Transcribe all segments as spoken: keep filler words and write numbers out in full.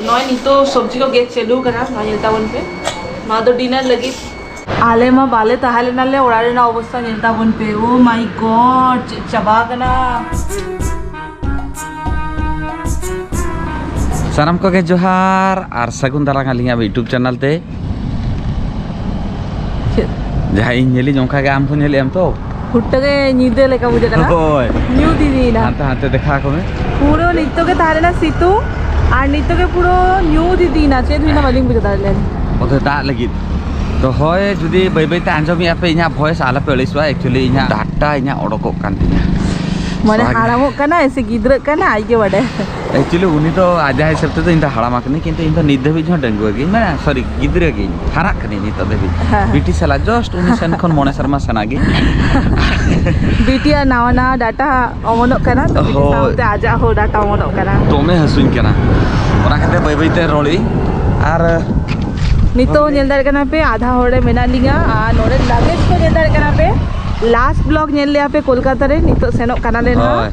ᱱᱚᱜᱼᱚᱭ ᱱᱤᱛᱚᱜ ᱥᱚᱵᱽᱡᱤ ᱠᱚ ᱜᱮᱫ ᱪᱟᱹᱞᱩ ᱠᱟᱱᱟ, ᱱᱚᱣᱟ ᱧᱮᱞ ᱛᱟᱵᱚᱱ ᱯᱮ᱾ ᱱᱚᱣᱟ ᱫᱚ dinner ᱞᱟᱹᱜᱤᱫ᱾ ᱟᱞᱮ ᱢᱟ ᱵᱟᱞᱮ ᱛᱟᱦᱮᱸ ᱞᱮᱱᱟ, ᱞᱮ ᱚᱲᱟᱜ ᱨᱮᱱᱟᱜ ᱚᱵᱚᱥᱛᱟ ᱧᱮᱞ ᱛᱟᱵᱚᱱ ᱯᱮ᱾ Oh my God, ᱪᱮᱫ ᱪᱟᱵᱟ ᱠᱟᱱᱟ᱾ ᱥᱟᱱᱟᱢ ᱠᱚᱜᱮ ᱡᱚᱦᱟᱨ ᱟᱨ ᱥᱟᱹᱜᱩᱱ ᱫᱟᱨᱟᱢ ᱟᱹᱞᱤᱧᱟᱜ YouTube ᱪᱮᱱᱮᱞ ᱛᱮ᱾ ᱪᱮᱫ? ᱡᱟᱦᱟᱸ ᱤᱧ ᱧᱮᱞᱤᱧ ᱚᱱᱠᱟ ᱜᱮ ᱟᱢ ᱦᱚᱸ ᱧᱮᱞᱮᱫ ᱟᱢ ᱛᱚ? ᱦᱩᱴᱴᱟᱹ ᱜᱮ ᱧᱤᱫᱟᱹ ᱞᱮᱠᱟ ᱵᱩᱡᱷᱟᱹᱜ ᱠᱟᱱᱟ᱾ ᱦᱳᱭ᱾ ᱧᱩᱛ ᱤᱫᱤᱭᱮᱱᱟ᱾ ᱦᱟᱱᱛᱮ ᱦᱟᱱᱛᱮ ᱫᱮᱠᱷᱟ ᱟᱠᱚ ᱢᱮ᱾ ᱯᱩᱨᱟᱹ ᱱᱤᱛᱚᱜ ᱜᱮ ᱛᱟᱦᱮᱸ ᱞᱮᱱᱟ ᱥᱤᱛᱩᱝ, ᱟᱨ ᱱᱤᱛᱚᱜ ᱜᱮ ᱯᱩᱨᱟᱹ ᱧᱩᱛ ᱤᱫᱤᱭᱮᱱᱟ᱾ ᱪᱮᱫ ᱦᱩᱭᱱᱟ ᱵᱟᱹᱞᱤᱧ ᱵᱩᱡᱷᱟᱹᱣ ᱫᱟᱲᱮ ᱞᱮᱱ᱾ ᱚᱱᱛᱮ ᱫᱟᱜ ᱞᱟᱹᱜᱤᱫ᱾ ᱛᱚ ᱦᱳᱭ, ᱡᱩᱫᱤ ᱵᱟᱹᱭ ᱵᱟᱹᱭ ᱛᱮ ᱟᱸᱡᱚᱢᱮᱜᱼᱟ ᱯᱮ ᱤᱧᱟᱹᱜ voice, ᱟᱞᱚ ᱯᱮ ᱟᱹᱲᱤᱥᱚᱜᱼᱟ᱾ Actually ᱤᱧᱟᱹᱜ data ᱤᱧᱟᱹᱜ ᱚᱰᱚᱠᱚᱜ ᱠᱟᱱ ᱛᱤᱧᱟᱹ᱾ ᱢᱟᱱᱮ ᱥᱟᱜ- ᱦᱟᱲᱟᱢᱚᱜ ᱠᱟᱱᱟ ᱥᱮ ᱜᱤᱫᱽᱨᱟᱹᱜ ᱠᱟᱱᱟ, ᱟᱡ ᱜᱮ ᱵᱟᱰᱟᱭ᱾ Actually ᱩᱱᱤ ᱫᱚ ᱟᱡᱟᱜ ᱦᱤᱥᱟᱹᱵ ᱛᱮᱫᱚ ᱤᱧ ᱫᱚ ᱦᱟᱲᱟᱢ ᱟᱠᱟᱱᱟᱹᱧ, ᱠᱤᱱᱛᱩ ᱤᱧ ᱫᱚ ᱱᱤᱛ ᱫᱷᱟᱹᱵᱤᱡ ᱦᱚᱸ ᱰᱟᱺᱜᱩᱣᱟᱹ ᱜᱤᱧ, ᱢᱟᱱᱮ sorry, ᱜᱤᱫᱽᱨᱟᱹ ᱜᱤᱧ, ᱦᱟᱨᱟᱜ ᱠᱟᱹᱱᱟᱹᱧ ᱱᱤᱛᱚᱜ ᱫᱷᱟᱹᱵᱤᱡ᱾ ᱦᱮᱸ᱾ ᱵᱤᱴᱤ ᱥᱟᱞᱟᱜ just ᱩᱱᱤ ᱥᱮᱱ ᱠᱷᱚᱱ ᱢᱚᱬᱮ ᱥᱮᱨᱢᱟ ᱥᱮᱬᱟ ᱜᱮ᱾ ᱵᱤᱴᱤᱭᱟᱜ ᱱᱟᱣᱟ ᱱᱟᱣᱟ data ᱚᱢᱚᱱᱚᱜ ᱠᱟᱱᱟ, ᱛᱚ ᱵᱤᱴᱤ ᱦᱳᱭ᱾ ᱥᱟᱶᱛᱮ ᱟᱡᱟᱜ ᱦᱚᱸ data ᱚᱢᱚᱱᱚᱜ ᱠᱟᱱᱟ᱾ ᱫᱚᱢᱮ ᱦᱟᱹᱥᱩᱧ ᱠᱟᱱᱟ, ᱚᱱᱟ ᱠᱷᱟᱹᱛᱤᱨ ᱵᱟᱹᱭ ᱵᱟᱹᱭ ᱛᱮ ᱨᱚᱲᱤᱧ᱾ ᱟᱨ ᱱᱤᱛᱚᱜ ᱧᱮᱞ ᱫᱟᱲᱮᱭᱟᱜ ᱠᱟᱱᱟ ᱯᱮ, ᱟᱫᱷᱟ ᱦᱚᱲ ᱨᱮ ᱢᱮᱱᱟᱜ ᱞᱤᱧᱟ ᱟᱨ ᱱᱚᱰᱮ luggage ᱠᱚ ᱧᱮᱞ ᱫᱟᱲᱮᱭᱟᱜ ᱠᱟᱱᱟ ᱯᱮ᱾ Last vlog ᱧᱮᱞ ᱞᱮᱭᱟ ᱯᱮ ᱠᱳᱞᱠᱟᱛᱟ ᱨᱮ, ᱱᱤᱛᱚᱜ ᱥᱮᱱᱚᱜ ᱠᱟᱱᱟ ᱞᱮ ᱱᱟᱦᱟᱜ ᱦᱳᱭ᱾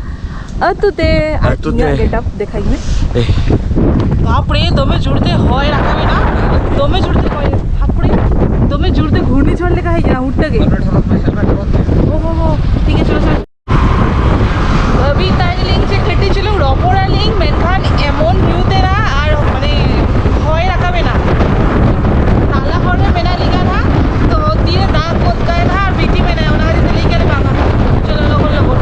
ᱟᱹᱛᱩ ᱛᱮ᱾ ᱟᱨ ᱟᱹᱛᱩ ᱤᱧᱟᱹᱜ ᱛᱮ᱾ Getup ᱫᱮᱠᱷᱟᱧ ᱢᱮ᱾ ᱮ᱾ ᱵᱟᱯᱨᱮ, ᱫᱚᱢᱮ ᱡᱳᱨ ᱛᱮ ᱦᱚᱭ ᱨᱟᱠᱟᱵ ᱮᱱᱟ, ᱫᱚᱢᱮ ᱡᱳᱨ ᱛᱮ ᱦᱚᱭ, ᱵᱟᱯᱨᱮ, ᱫᱚᱢᱮ ᱡᱳᱨ ᱛᱮ ᱜᱷᱩᱨᱱᱤ ᱡᱷᱚᱲ ᱞᱮᱠᱟ ᱦᱮᱡ ᱮᱱᱟ ᱦᱩᱴᱴᱟᱹ ᱜᱮ᱾ ᱳ ᱦᱳ ᱦᱳ, ᱴᱷᱤᱠ ᱟᱪᱷᱮ, ᱪᱚᱞᱚ, ᱪᱚᱞᱚ᱾ ᱵᱷᱟᱵᱤ ᱛᱟᱦᱮᱸ ᱞᱤᱧ ᱡᱮ ᱠᱟᱹᱴᱤᱡ ᱪᱩᱞᱩᱝ ᱨᱚᱯᱚᱲ ᱟᱹᱞᱤᱧ, ᱢᱮᱱᱠᱷᱟᱱ ᱮᱢᱚᱱ ᱧᱩᱛ ᱮᱱᱟ ᱟᱨ ᱢᱟᱱᱮ ᱦᱚᱭ ᱨᱟᱠᱟᱵ ᱮᱱᱟ᱾ ᱛᱟᱞᱟ ᱦᱚᱨ ᱨᱮ ᱢᱮᱱᱟᱜ ᱞᱤᱧᱟ ᱱᱟᱦᱟᱜ, ᱛᱚ ᱛᱤᱨᱮ ᱫᱟᱜ ᱜᱚᱫ ᱠᱟᱭ ᱱᱟᱦᱟᱜ ᱟᱨ ᱵᱤᱴᱤ ᱢᱮᱱᱟᱭᱟ, ᱚᱱᱟ ᱠᱷᱟᱹᱛᱤᱨ ᱛᱮ ᱞᱟᱹᱭ ᱠᱮᱫᱟ ᱵᱟᱝᱟ, ᱪᱚᱞᱚ ᱞᱚᱜᱚᱱ ᱞᱚᱜᱚᱱ᱾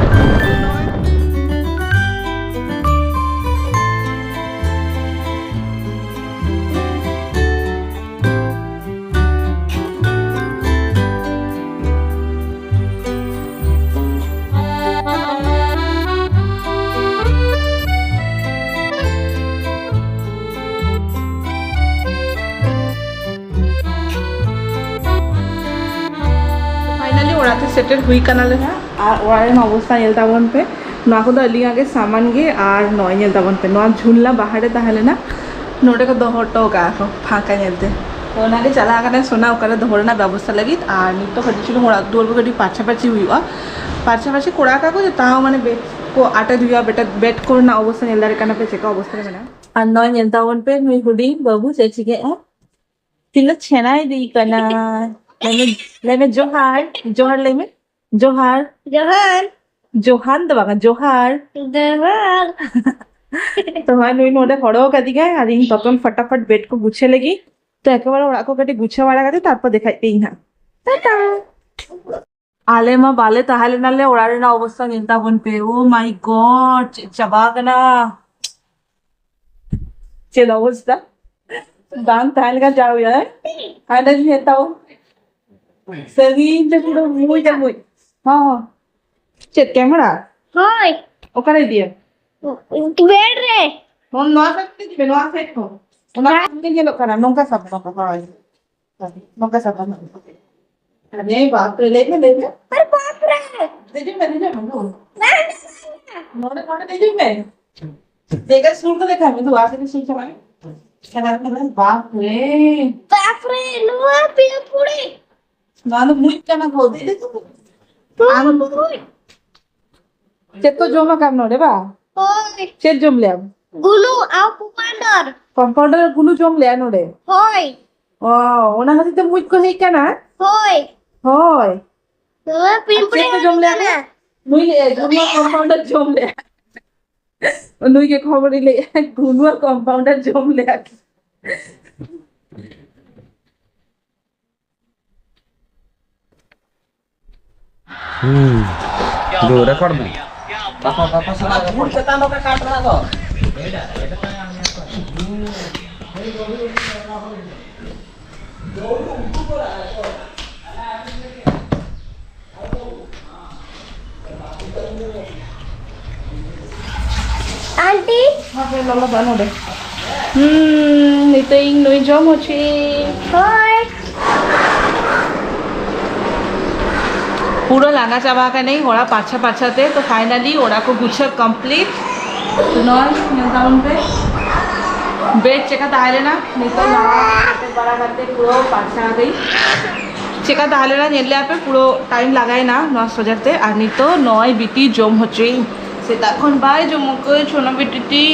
Finally ᱚᱲᱟᱜ ᱛᱮ ᱥᱮᱴᱮᱨ ᱦᱩᱭ ᱠᱟᱱᱟᱞᱮ ᱦᱟᱸᱜ᱾ ᱟᱨ ᱚᱲᱟᱜ ᱨᱮᱱᱟᱜ ᱚᱵᱚᱥᱛᱟ ᱧᱮᱞ ᱛᱟᱵᱚᱱ ᱯᱮ᱾ ᱱᱚᱣᱟ ᱠᱚᱫᱚ ᱟᱹᱞᱤᱧᱟᱜ ᱜᱮ ᱥᱟᱢᱟᱱ ᱜᱮ᱾ ᱟᱨ ᱱᱚᱜᱼᱚᱭ ᱧᱮᱞ ᱛᱟᱵᱚᱱ ᱯᱮ, ᱱᱚᱣᱟ ᱡᱷᱩᱞᱱᱟ ᱵᱟᱦᱟᱨ ᱨᱮ ᱛᱟᱦᱮᱸ ᱞᱮᱱᱟ, ᱱᱚᱰᱮ ᱠᱚ ᱫᱚᱦᱚ ᱦᱚᱴᱚ ᱠᱟᱜᱼᱟ ᱠᱚ ᱯᱷᱟᱸᱠᱟ ᱧᱮᱞᱛᱮ᱾ ᱛᱚ ᱚᱱᱟᱜᱮ ᱪᱟᱞᱟᱣ ᱠᱟᱱᱟᱭ ᱥᱳᱱᱟ ᱚᱠᱟᱨᱮ ᱫᱚᱦᱚ ᱨᱮᱱᱟᱜ ᱵᱮᱵᱚᱥᱛᱟ ᱞᱟᱹᱜᱤᱫ᱾ ᱟᱨ ᱱᱤᱛᱚᱜ ᱠᱟᱹᱴᱤᱡ ᱪᱩᱞᱩᱝ ᱚᱲᱟᱜ ᱫᱩᱣᱟᱹᱨ ᱠᱚ ᱠᱟᱹᱴᱤᱡ ᱯᱟᱨᱪᱷᱟ ᱯᱟᱨᱪᱷᱤ ᱦᱩᱭᱩᱜᱼᱟ᱾ ᱯᱟᱨᱪᱷᱟ ᱯᱟᱨᱪᱷᱤ ᱠᱚᱨᱟᱣ ᱠᱟᱜ ᱠᱚ, ᱛᱟᱣ ᱢᱟᱱᱮ bed ᱠᱚ ᱟᱴᱮᱫ ᱦᱩᱭᱩᱜᱼᱟ᱾ bed, bed ᱠᱚᱨᱮᱱᱟᱜ ᱚᱵᱚᱥᱛᱟ ᱧᱮᱞ ᱫᱟᱲᱮᱭᱟᱜ ᱠᱟᱱᱟ ᱯᱮ ᱪᱮᱫᱠᱟ ᱚᱵᱚᱥᱛᱟ ᱨᱮ ᱢᱮᱱᱟᱜᱼᱟ᱾ ᱟᱨ ᱱᱚᱜᱼᱚᱭ ᱧᱮᱞ ᱛᱟᱵᱚᱱ ᱯᱮ, ᱱᱩᱭ ᱦᱩᱰᱤᱧ ᱵᱟᱹᱵᱩ ᱪᱮᱫ ᱪᱤᱠᱟᱹᱜᱼᱟ? ᱛᱤᱱᱟᱹᱜ ᱪᱷᱮᱱᱟ ᱤᱫᱤᱭ ᱠᱟᱱᱟ᱾ ᱞᱟᱹᱭ ᱢᱮ, ᱞᱟᱹᱭ ᱢᱮ ᱡᱚᱦᱟᱨ, ᱡᱚᱦᱟᱨ ᱞᱟᱹᱭ ᱢᱮ, ᱡᱚᱦᱟᱨ᱾ ᱡᱚᱦᱟᱨ᱾ ᱡᱚᱦᱟᱨ ᱫᱚ ᱵᱟᱝᱟ, ᱡᱚᱦᱟᱨ᱾ ᱡᱚᱦᱟᱨ᱾ ᱛᱚ ᱱᱚᱜᱼᱚᱭ ᱱᱩᱭ ᱱᱚᱰᱮ ᱦᱚᱲᱚ ᱠᱟᱫᱤᱧᱟᱭ, ᱟᱨ ᱤᱧ ᱛᱚᱛᱚᱱ ᱯᱷᱟᱴᱟᱯᱷᱟᱴ ᱵᱮᱰ ᱠᱚ ᱜᱩᱪᱷᱟᱹ ᱞᱟᱹᱜᱤᱫ᱾ ᱛᱚ ᱮᱠᱮᱵᱟᱨᱮ ᱚᱲᱟᱜ ᱠᱚ ᱠᱟᱹᱴᱤᱡ ᱜᱩᱪᱷᱟᱹ ᱵᱟᱲᱟ ᱠᱟᱛᱮ ᱛᱟᱨᱯᱚᱨ ᱫᱮᱠᱷᱟᱭ ᱯᱮ ᱤᱧ ᱦᱟᱸᱜ᱾ ᱴᱟᱴᱟ᱾ ᱟᱞᱮ ᱢᱟ ᱵᱟᱞᱮ ᱛᱟᱦᱮᱸ ᱞᱮᱱᱟ ᱞᱮ, ᱚᱲᱟᱜ ᱨᱮᱱᱟᱜ ᱚᱵᱚᱥᱛᱟ ᱧᱮᱞ ᱛᱟᱵᱚᱱ ᱯᱮ᱾ Oh my God, ᱪᱮᱫ ᱪᱟᱵᱟ ᱠᱟᱱᱟ᱾ ᱪᱮᱫ ᱚᱵᱚᱥᱛᱟ? ᱵᱟᱝ ᱛᱟᱦᱮᱸ ᱞᱮᱠᱟ ᱡᱟ ᱦᱩᱭᱩᱜᱼᱟ, ᱦᱮᱸ? ᱦᱟᱸᱰᱮ ᱧᱮᱞ ᱛᱟᱵᱚᱱ᱾ ᱥᱟᱺᱜᱤᱧ ᱛᱮ ᱯᱩᱨᱟᱹ ᱢᱩᱡ ᱟᱨ ᱢᱩᱡ᱾ ᱦᱚᱸ, ᱦᱚᱸ᱾ ᱪᱮᱫ ᱠᱮᱢᱮᱨᱟ? ᱦᱳᱭ᱾ ᱚᱠᱟᱨᱮ ᱤᱫᱤᱭᱟ? ᱵᱮᱰ ᱨᱮ᱾ ᱦᱚᱸ, ᱱᱚᱣᱟ ᱥᱟᱭᱤᱰ ᱛᱮ ᱤᱫᱤ ᱢᱮ, ᱱᱚᱣᱟ ᱥᱟᱭᱤᱰ ᱠᱷᱚᱱ᱾ ᱚᱱᱟ ᱦᱮᱸ᱾ ᱥᱟᱭᱤᱰ ᱛᱮ ᱧᱮᱞᱚᱜ ᱠᱟᱱᱟ, ᱱᱚᱝᱠᱟ ᱥᱟᱵ, ᱱᱚᱝᱠᱟ, ᱦᱳᱭ᱾ ᱱᱚᱝᱠᱟ ᱥᱟᱵ ᱠᱟᱜ ᱢᱮ᱾ ᱟᱨᱮ ᱵᱟᱯ ᱨᱮ, ᱞᱟᱹᱭ ᱢᱮ, ᱞᱟᱹᱭ ᱢᱮ᱾ ᱟᱨᱮ ᱵᱟᱯ ᱨᱮ! ᱫᱮᱡᱚᱜ ᱢᱮ, ᱫᱮᱡᱚᱜ ᱢᱮ, ᱫᱩ᱾ ᱵᱟᱝ, ᱵᱟᱝ, ᱵᱟᱝ᱾ ᱱᱚᱰᱮ, ᱱᱚᱰᱮ ᱫᱮᱡᱚᱜ ᱢᱮ᱾ ᱡᱟᱭᱜᱟ ᱥᱩᱨ ᱨᱮ ᱫᱮᱠᱷᱟᱭ ᱢᱮ, ᱫᱩ, ᱟᱨ ᱠᱟᱹᱴᱤᱡ ᱥᱩᱨ ᱪᱟᱞᱟᱜ ᱢᱮ᱾ ᱪᱟᱞᱟᱜ ᱢᱮ, ᱵᱟᱯ ᱨᱮ᱾ ᱵᱟᱯ ᱨᱮ, ᱱᱚᱣᱟ ᱯᱮᱭᱟ ᱯᱩᱲᱤ᱾ ᱱᱚᱣᱟ ᱫᱚ ᱢᱩᱡ ᱠᱟᱱᱟ ᱜᱚ, ᱫᱮᱡ ᱫᱮᱡ ᱛᱮ᱾ ᱱᱚᱣᱟ ᱟᱢ ᱫᱚ ᱢᱩᱡ᱾ ᱪᱮᱫ ᱠᱚ ᱡᱚᱢ ᱟᱠᱟᱫ ᱱᱚᱰᱮ, ᱵᱟ? ᱦᱳᱭ᱾ ᱪᱮᱫ ᱡᱚᱢ ᱞᱮᱭᱟᱢ? ᱜᱩᱞᱩ ᱟᱨ ᱠᱚᱢᱯᱟᱣᱩᱱᱰᱟᱨ᱾ ᱠᱚᱢᱯᱟᱣᱩᱱᱰᱟᱨ ᱜᱩᱞᱩ ᱡᱚᱢ ᱞᱮᱭᱟ ᱱᱚᱰᱮ? ᱦᱳᱭ᱾ ᱚ, ᱚᱱᱟ ᱠᱷᱟᱹᱛᱤᱨ ᱛᱮ ᱢᱩᱡ ᱠᱚ ᱦᱮᱡ ᱠᱟᱱᱟ? ᱦᱳᱭ᱾ ᱦᱳᱭ᱾ ᱱᱚᱣᱟ ᱟᱨ ᱯᱤᱢᱯᱲᱤ ᱪᱮᱫ ᱠᱚ ᱡᱚᱢ ᱞᱮᱭᱟ? ᱦᱮᱡ ᱠᱟᱱᱟ᱾ ᱱᱩᱭ ᱞᱟᱹᱭ ᱮᱫ, ᱜᱩᱞᱩ ᱟᱨ ᱠᱚᱢᱯᱟᱣᱩᱱᱰᱟᱨ ᱡᱚᱢ ᱞᱮᱭᱟ᱾ ᱱᱩᱭ ᱜᱮ ᱠᱷᱚᱵᱚᱨᱤᱧ ᱞᱟᱹᱭᱮᱫᱼᱟ, ᱜᱩᱞᱩ ᱟᱨ ᱠᱚᱢᱯᱟᱣᱩᱱᱰᱟᱨ ᱡᱚᱢ ᱞᱮᱭᱟ᱾ ᱦᱩᱸ᱾ ᱫᱩ, record ᱢᱮ᱾ ᱵᱟᱠᱚ, ᱵᱟᱠᱚ ᱥᱟᱞᱟᱜ ᱨᱮ ᱯᱷᱳᱱ ᱪᱮᱛᱟᱱ ᱫᱚ ᱠᱟᱴ ᱢᱮᱱᱟᱜ ᱫᱚ᱾ ᱟᱱᱴᱤ᱾ ᱦᱟᱯᱮ, ᱞᱚᱞᱚ ᱫᱚ ᱱᱚᱰᱮ᱾ ᱦᱩᱸ, ᱱᱤᱛᱚᱜ ᱤᱧ ᱱᱩᱭ ᱡᱚᱢ ᱦᱚᱪᱚᱭᱮ᱾ ᱦᱳᱭ᱾ ᱯᱩᱨᱟᱹ ᱞᱟᱸᱜᱟ ᱪᱟᱵᱟ ᱟᱠᱟᱱᱟᱹᱧ ᱚᱲᱟᱜ ᱯᱟᱨᱪᱷᱟ ᱯᱟᱨᱪᱷᱟ ᱛᱮ᱾ ᱛᱚ finally ᱚᱲᱟᱜ ᱠᱚ ᱜᱩᱪᱷᱟᱹ complete᱾ ᱛᱚ ᱱᱚᱜᱼᱚᱭ ᱧᱮᱞ ᱛᱟᱵᱚᱱ ᱯᱮ, bed ᱪᱮᱠᱟ ᱛᱟᱦᱮᱸ ᱞᱮᱱᱟ, ᱱᱤᱛᱚᱜ ᱱᱟᱣᱟ ᱠᱟᱛᱮ ᱵᱟᱲᱟ ᱠᱟᱛᱮ ᱯᱩᱨᱟᱹ ᱯᱟᱨᱪᱷᱟ ᱟᱠᱟᱫᱟᱹᱧ᱾ ᱪᱮᱠᱟ ᱛᱟᱦᱮᱸ ᱞᱮᱱᱟ ᱧᱮᱞ ᱞᱮᱭᱟ ᱯᱮ, ᱯᱩᱨᱟᱹ time ᱞᱟᱜᱟᱭᱮᱱᱟ ᱱᱚᱣᱟ ᱥᱚᱡᱟᱨ ᱛᱮ᱾ ᱟᱨ ᱱᱤᱛᱚᱜ ᱱᱚᱜᱼᱚᱭ ᱵᱤᱴᱤ ᱡᱚᱢ ᱦᱚᱪᱚᱭᱮᱧ, ᱥᱮᱛᱟᱜ ᱠᱷᱚᱱ ᱵᱟᱭ ᱡᱚᱢ ᱠᱟᱹᱧ ᱪᱷᱳᱱᱟ ᱵᱤᱴᱤ ᱴᱤ᱾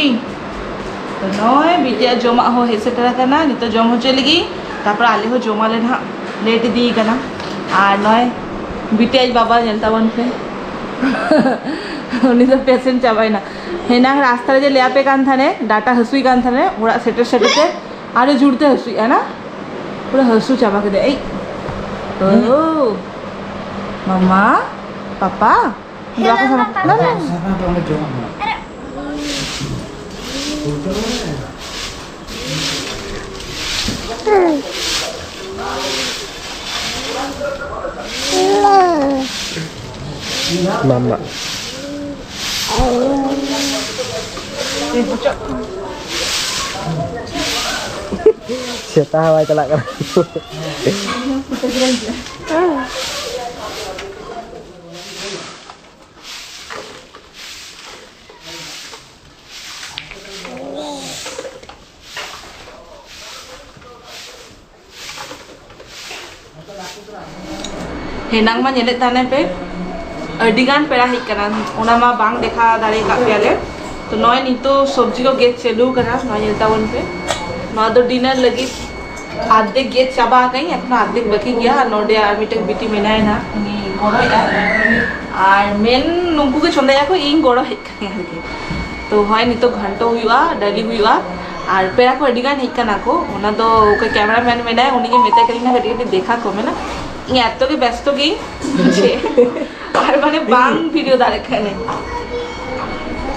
ᱛᱚ ᱱᱚᱜᱼᱚᱭ ᱵᱤᱴᱤᱭᱟᱜ ᱡᱚᱢᱟᱜ ᱦᱚᱸ ᱦᱮᱡ ᱥᱮᱴᱮᱨ ᱟᱠᱟᱱᱟ, ᱱᱤᱛᱚᱜ ᱡᱚᱢ ᱦᱚᱪᱚᱭ ᱞᱟᱹᱜᱤᱫ, ᱛᱟᱨᱯᱚᱨ ᱟᱞᱮ ᱦᱚᱸ ᱡᱚᱢᱟᱞᱮ ᱱᱟᱦᱟᱜ, ᱞᱮᱴ ᱤᱫᱤ ᱠᱟᱱᱟ᱾ ᱟᱨ ᱱᱚᱜᱼᱚᱭ ᱵᱤᱴᱤᱭᱟᱜ ᱵᱟᱵᱟ ᱧᱮᱞ ᱛᱟᱵᱚᱱ ᱯᱮ᱾ ᱩᱱᱤ ᱫᱚ ᱯᱮᱥᱮᱱᱴ ᱪᱟᱵᱟᱭᱮᱱᱟ᱾ ᱦᱮᱱᱟᱝ ᱨᱟᱥᱛᱟ ᱨᱮ ᱡᱮ ᱞᱟᱹᱭ ᱟᱯᱮ ᱠᱟᱱ ᱛᱟᱦᱮᱱᱮ, ᱰᱟᱴᱟ ᱦᱟᱹᱥᱩᱭ ᱠᱟᱱ ᱛᱟᱦᱮᱱᱮ, ᱚᱲᱟᱜ ᱥᱮᱴᱮᱨ ᱥᱮᱴᱮᱨ ᱛᱮ ᱟᱨᱚ ᱡᱳᱨ ᱛᱮ ᱦᱟᱹᱥᱩᱭᱮᱫᱼᱟ ᱱᱟ, ᱯᱩᱨᱟᱹ ᱦᱟᱹᱥᱩ ᱪᱟᱵᱟ ᱠᱮᱫᱟᱭ᱾ ᱮᱭ, ᱳ, ᱢᱟᱢᱟ, ᱯᱟᱯᱟ, ᱫᱚ ᱵᱟᱠᱚ ᱥᱟᱵᱟ᱾ ᱵᱟᱝ, ᱵᱟᱝ᱾ ᱥᱟᱵᱟ ᱫᱚ ᱚᱸᱰᱮ ᱡᱚᱢᱟᱜ ᱢᱮᱱᱟᱜᱼᱟ᱾ ᱢᱟᱢᱟ᱾ ᱥᱮᱛᱟ ᱦᱟᱣᱟᱭ ᱪᱟᱞᱟᱜ ᱠᱟᱱᱟ᱾ ᱦᱮᱱᱟᱝ ᱢᱟ ᱧᱮᱞᱮᱫ ᱛᱟᱦᱮᱱ ᱯᱮ, ᱟᱹᱰᱤ ᱜᱟᱱ ᱯᱮᱲᱟ ᱦᱮᱡ ᱠᱟᱱᱟ, ᱚᱱᱟ ᱢᱟ ᱵᱟᱝ ᱫᱮᱠᱷᱟᱣ ᱫᱟᱲᱮ ᱟᱠᱟᱫ ᱯᱮᱭᱟᱞᱮ᱾ ᱛᱚ ᱱᱚᱜᱼᱚᱭ ᱱᱤᱛᱚᱜ ᱥᱚᱵᱽᱡᱤ ᱠᱚ ᱜᱮᱫ ᱪᱟᱹᱞᱩ ᱠᱟᱱᱟ, ᱱᱚᱣᱟ ᱧᱮᱞ ᱛᱟᱵᱚᱱ ᱯᱮ᱾ ᱱᱚᱣᱟ ᱫᱚ ᱰᱤᱱᱟᱨ ᱞᱟᱹᱜᱤᱫ ᱟᱨᱫᱷᱮᱠ ᱜᱮᱫ ᱪᱟᱵᱟ ᱟᱠᱟᱫᱟᱹᱧ, ᱮᱠᱷᱚᱱᱳ ᱟᱨᱫᱷᱮᱠ ᱵᱟᱹᱠᱤ ᱜᱮᱭᱟ᱾ ᱟᱨ ᱱᱚᱰᱮ ᱟᱨ ᱢᱤᱫᱴᱮᱱ ᱵᱤᱴᱤ ᱢᱮᱱᱟᱭᱟ ᱱᱟᱦᱟᱜ, ᱩᱱᱤ ᱜᱚᱲᱚᱭᱮᱫᱟᱭ᱾ ᱟᱨ ᱢᱮᱱ ᱱᱩᱠᱩ ᱜᱮ ᱪᱚᱸᱫᱟᱭᱟᱠᱚ, ᱤᱧ ᱜᱚᱲᱚ ᱦᱮᱡ ᱠᱟᱱᱟᱧ ᱟᱨᱠᱤ᱾ ᱛᱚ ᱦᱳᱭ, ᱱᱤᱛᱚᱜ ᱜᱷᱟᱱᱴᱚ ᱦᱩᱭᱩᱜᱼᱟ, ᱰᱟᱹᱞᱤ ᱦᱩᱭᱩᱜᱼᱟ᱾ ᱟᱨ ᱯᱮᱲᱟ ᱠᱚ ᱟᱹᱰᱤ ᱜᱟᱱ ᱦᱮᱡ ᱠᱟᱱᱟ ᱠᱚ, ᱚᱱᱟ ᱫᱚ ᱚᱠᱚᱭ ᱠᱮᱢᱮᱨᱟ ᱢᱮᱱ ᱢᱮᱱᱟᱭᱟ, ᱩᱱᱤᱜᱮ ᱢᱮᱛᱟᱭ ᱠᱟᱹᱱᱟᱹᱧ ᱱᱟ ᱠᱟᱹᱴᱤᱡ ᱠᱟᱹᱴᱤᱡ ᱫᱮᱠᱷᱟ ᱠᱚ ᱢᱮᱱᱟ᱾ ᱤᱧ ᱮᱛᱚ ᱜᱮ ᱵᱮᱥᱛᱚ ᱜᱤᱧ ᱡᱮ ᱟᱨ ᱢᱟᱱᱮ ᱵᱟᱝ ᱵᱷᱤᱰᱤᱭᱳ ᱫᱟᱲᱮᱭᱟᱜ ᱠᱟᱹᱱᱟᱹᱧ᱾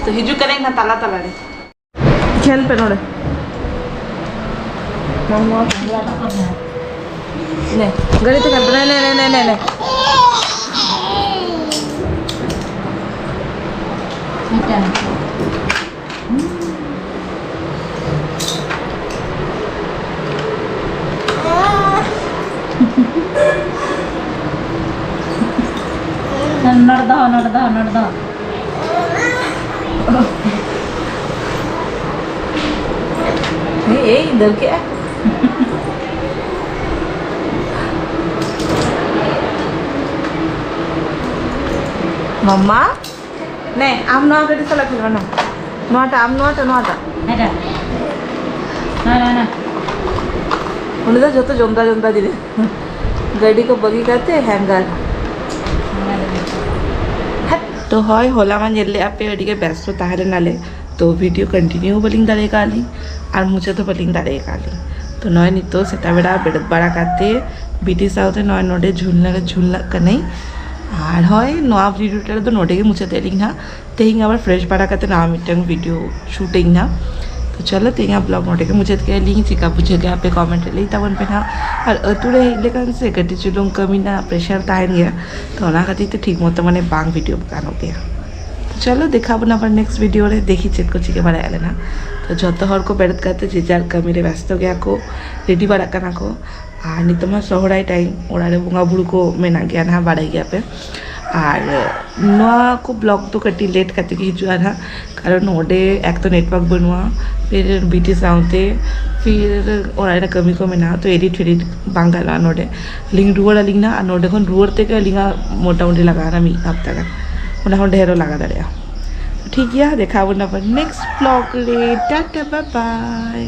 ᱛᱚ ᱦᱤᱡᱩᱜ ᱠᱟᱹᱱᱟᱹᱧ ᱱᱟ ᱛᱟᱞᱟ ᱛᱟᱞᱟ ᱨᱮ᱾ ᱠᱷᱮᱞ ᱯᱮ ᱱᱚᱰᱮ᱾ ᱱᱮ, ᱜᱟᱹᱰᱤ ᱛᱮ ᱠᱷᱮᱞ ᱯᱮ᱾ ᱱᱮ, ᱱᱮ, ᱱᱮ, ᱱᱮ, ᱱᱮ, ᱱᱮ᱾ ᱱᱚᱰᱮ ᱫᱚᱦᱚ, ᱱᱚᱰᱮ ᱫᱚᱦᱚ, ᱱᱚᱰᱮ ᱫᱚᱦᱚ᱾ ᱮᱭ, ᱮᱭ, ᱫᱟᱹᱲ ᱠᱮᱜᱼᱟ᱾ ᱢᱟᱢᱟ, ᱱᱮ, ᱟᱢ ᱱᱚᱣᱟ ᱜᱟᱹᱰᱤ ᱥᱟᱞᱟᱜ ᱠᱷᱮᱞ ᱢᱮ, ᱱᱚᱣᱟ᱾ ᱱᱚᱣᱟᱴᱟᱜ, ᱟᱢ ᱱᱚᱣᱟᱴᱟᱜ, ᱱᱚᱣᱟᱴᱟᱜ? ᱦᱮᱸ, ᱱᱚᱣᱟ, ᱱᱚᱣᱟ, ᱱᱚᱣᱟ᱾ ᱩᱱᱤ ᱫᱚ ᱡᱚᱛᱚ ᱡᱚᱢᱫᱟ ᱡᱚᱢᱫᱟ ᱡᱤᱱᱤᱥ᱾ ᱜᱟᱹᱰᱤ ᱠᱚ ᱵᱟᱹᱜᱤ ᱠᱟᱛᱮ ᱦᱮᱝᱜᱟᱨ᱾ ᱛᱚ ᱦᱳᱭ, ᱦᱚᱞᱟ ᱢᱟ ᱧᱮᱞ ᱞᱮᱫᱼᱟ ᱯᱮ, ᱟᱹᱰᱤ ᱜᱮ ᱵᱮᱥᱛᱚ ᱛᱟᱦᱮᱸ ᱞᱮᱱᱟᱞᱮ, ᱛᱚ ᱵᱷᱤᱰᱤᱭᱳ ᱠᱚᱱᱴᱤᱱᱤᱭᱩ ᱦᱚᱸ ᱵᱟᱹᱞᱤᱧ ᱫᱟᱲᱮ ᱟᱠᱟᱫ ᱞᱤᱧ ᱟᱨ ᱢᱩᱪᱟᱹᱫ ᱦᱚᱸ ᱵᱟᱹᱞᱤᱧ ᱫᱟᱲᱮ ᱟᱠᱟᱫ ᱞᱤᱧ᱾ ᱛᱚ ᱱᱚᱜᱼᱚᱭ ᱱᱤᱛᱚᱜ ᱥᱮᱛᱟᱜ ᱵᱮᱲᱟ ᱵᱮᱨᱮᱫ ᱵᱟᱲᱟ ᱠᱟᱛᱮ ᱵᱤᱴᱤ ᱥᱟᱶᱛᱮ ᱱᱚᱜᱼᱚᱭ ᱱᱚᱰᱮ ᱡᱷᱩᱞᱱᱟ ᱨᱮ ᱡᱷᱩᱞᱱᱟᱜ ᱠᱟᱹᱱᱟᱹᱧ᱾ ᱟᱨ ᱦᱳᱭ, ᱱᱚᱣᱟ ᱵᱷᱤᱰᱤᱭᱳ ᱴᱟ ᱫᱚ ᱱᱚᱰᱮ ᱜᱮ ᱢᱩᱪᱟᱹᱫ ᱮᱫ ᱞᱤᱧ ᱦᱟᱸᱜ᱾ ᱛᱮᱦᱮᱧ ᱟᱵᱟᱨ ᱯᱷᱨᱮᱥ ᱵᱟᱲᱟ ᱠᱟᱛᱮ ᱱᱟᱣᱟ ᱢᱤᱫᱴᱟᱝ ᱵᱷᱤᱰᱤᱭᱳ ᱥᱩᱴ ᱟᱹᱧ ᱦᱟᱸᱜ᱾ ᱛᱚ ᱪᱚᱞᱚ, ᱛᱮᱦᱮᱧᱟᱜ ᱵᱞᱚᱜ ᱱᱚᱰᱮ ᱜᱮ ᱢᱩᱪᱟᱹᱫ ᱠᱮᱫ ᱞᱤᱧ᱾ ᱪᱮᱠᱟ ᱵᱩᱡᱷᱟᱹᱜ ᱜᱮᱭᱟ ᱟᱯᱮ ᱠᱚᱢᱮᱱᱴ ᱨᱮ ᱞᱟᱹᱭ ᱛᱟᱵᱚᱱ ᱯᱮ ᱦᱟᱸᱜ᱾ ᱟᱨ ᱟᱹᱛᱩ ᱨᱮ ᱦᱮᱡ ᱞᱮᱠᱷᱟᱱ ᱥᱮ ᱠᱟᱹᱴᱤᱡ ᱪᱩᱞᱩᱝ ᱠᱟᱹᱢᱤ ᱨᱮᱱᱟᱜ ᱯᱨᱮᱥᱟᱨ ᱛᱟᱦᱮᱱ ᱜᱮᱭᱟ, ᱛᱚ ᱚᱱᱟ ᱠᱷᱟᱹᱛᱤᱨ ᱛᱮ ᱴᱷᱤᱠ ᱢᱚᱛᱚ ᱢᱟᱱᱮ ᱵᱟᱝ ᱵᱷᱤᱰᱤᱭᱳ ᱜᱟᱱᱚᱜ ᱜᱮᱭᱟ᱾ ᱛᱚ ᱪᱚᱞᱚ, ᱫᱮᱠᱷᱟᱣ ᱵᱚᱱᱟ ᱟᱵᱟᱨ ᱱᱮᱠᱥᱴ ᱵᱷᱤᱰᱤᱭᱳ ᱨᱮ, ᱫᱮᱠᱷᱤ ᱪᱮᱫ ᱠᱚ ᱪᱤᱠᱟᱹ ᱵᱟᱲᱟᱭᱮᱫ ᱞᱮᱱᱟ᱾ ᱛᱚ ᱡᱚᱛᱚ ᱦᱚᱲ ᱠᱚ ᱵᱮᱨᱮᱫ ᱠᱟᱛᱮ ᱡᱮ ᱡᱟᱨ ᱠᱟᱹᱢᱤ ᱨᱮ ᱵᱮᱥᱛᱚ ᱜᱮᱭᱟ ᱠᱚ, ᱨᱮᱰᱤ ᱵᱟᱲᱟᱜ ᱠᱟᱱᱟ ᱠᱚ᱾ ᱟᱨ ᱱᱤᱛᱚᱜ ᱢᱟ ᱥᱚᱦᱨᱟᱭ ᱴᱟᱭᱤᱢ, ᱚᱲᱟᱜ ᱨᱮ ᱵᱚᱸᱜᱟ ᱵᱩᱨᱩ ᱠᱚ ᱢᱮᱱᱟᱜ ᱜᱮᱭᱟ ᱱᱟᱦᱟᱜ, ᱵᱟᱲᱟᱭ ᱜᱮᱭᱟ ᱯᱮ᱾ ᱟᱨ ᱱᱚᱣᱟ ᱠᱚ ᱵᱞᱚᱜ ᱫᱚ ᱠᱟᱹᱴᱤᱡ ᱞᱮᱴ ᱠᱟᱛᱮ ᱜᱮ ᱦᱤᱡᱩᱜᱼᱟ ᱱᱟᱦᱟᱜ, ᱠᱟᱨᱚᱱ ᱱᱚᱰᱮ ᱮᱠ ᱛᱚ ᱱᱮᱴᱣᱟᱨᱠ ᱵᱟᱹᱱᱩᱜᱼᱟ, ᱯᱷᱤᱨ ᱵᱤᱴᱤ ᱥᱟᱶᱛᱮ ᱯᱷᱤᱨ ᱚᱲᱟᱜ ᱨᱮ ᱠᱟᱹᱢᱤ ᱠᱚ ᱢᱮᱱᱟᱜᱼᱟ, ᱛᱚ ᱮᱰᱤᱴ ᱯᱷᱮᱰᱤᱴ ᱵᱟᱝ ᱜᱟᱱᱚᱜᱼᱟ ᱱᱚᱰᱮ᱾ ᱟᱹᱞᱤᱧ ᱨᱩᱣᱟᱹᱲ ᱟᱹᱞᱤᱧ ᱱᱟᱦᱟᱜ, ᱟᱨ ᱱᱚᱰᱮ ᱠᱷᱚᱱ ᱨᱩᱣᱟᱹᱲ ᱛᱮᱜᱮ ᱟᱹᱞᱤᱧᱟᱜ ᱢᱚᱴᱟᱢᱩᱴᱤ ᱞᱟᱜᱟᱣᱱᱟ ᱢᱤᱫ ᱦᱟᱯᱛᱟ ᱜᱟᱱ, ᱚᱱᱟ ᱦᱚᱸ ᱰᱷᱮᱨ ᱦᱚᱸ ᱞᱟᱜᱟᱣ ᱫᱟᱲᱮᱭᱟᱜᱼᱟ᱾ ᱴᱷᱤᱠ ᱜᱮᱭᱟ, ᱫᱮᱠᱷᱟᱣ ᱵᱚᱱᱟ ᱟᱵᱟᱨ ᱱᱮᱠᱥᱴ ᱵᱞᱚᱜ ᱨᱮ᱾ ᱴᱟᱴᱟ, ᱵᱟᱭ ᱵᱟᱭ᱾